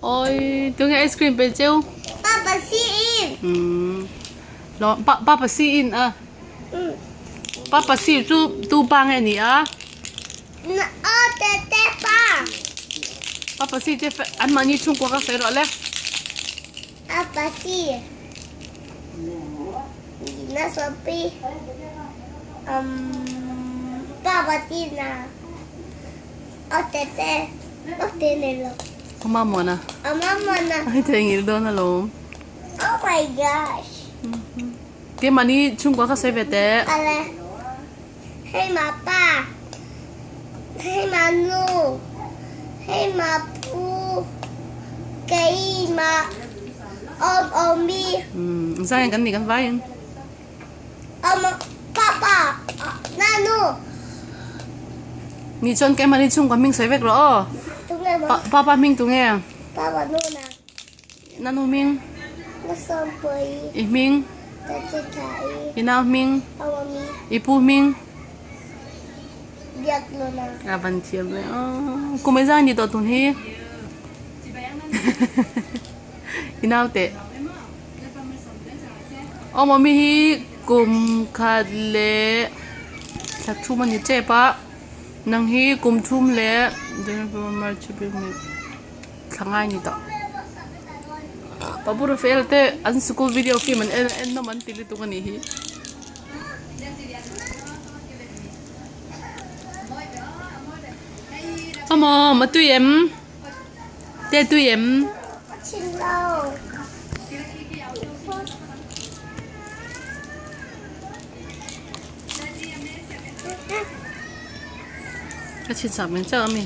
Oi, tunge ice cream pe cheu? Papa si in. Um. Lo pa papa si in a. Papa si chu tu pa nge ni a? Na o te te pa. Papa si te an mahni chhungkua ka sawi rawh le. Papa si. Na sopi. Um papa ti na. O te te. O te ne lo. Ama muana. Ama muana. Ai theihnghilh dawn alawm. Oh my gosh. Keimahni chhungkua ka sawi ve teh. Ale. Hei ma pa. Hei ma nu. Hei ma pu. Kei ma om omi. Um, zai kan ni kan vai in. Om papa. Nanu. Ni chuan keimahni chhungkua hming sawi vek rawh aw. Tunge ma. Papa hming tunge? Papa nu na. Nanu hming? Na sawmpui. I hming? Ka chi thai. I nau hming? Awami. I pu hming? Biak luna. A van thiam ve aw. Kum ei zai ni tawh tun hi. I nau teh. Awmawmi hi kum khat leh thla thum a ni tep a. Nang hi kum thum leh January, February, March, April, May. Thla ngai ni tawh. Papu Rafael te an school video film an en en nawm an ti lutuk a nih hi. Amaw ma tui em? Te tui em? Ka chhin sak mai chauh a mi.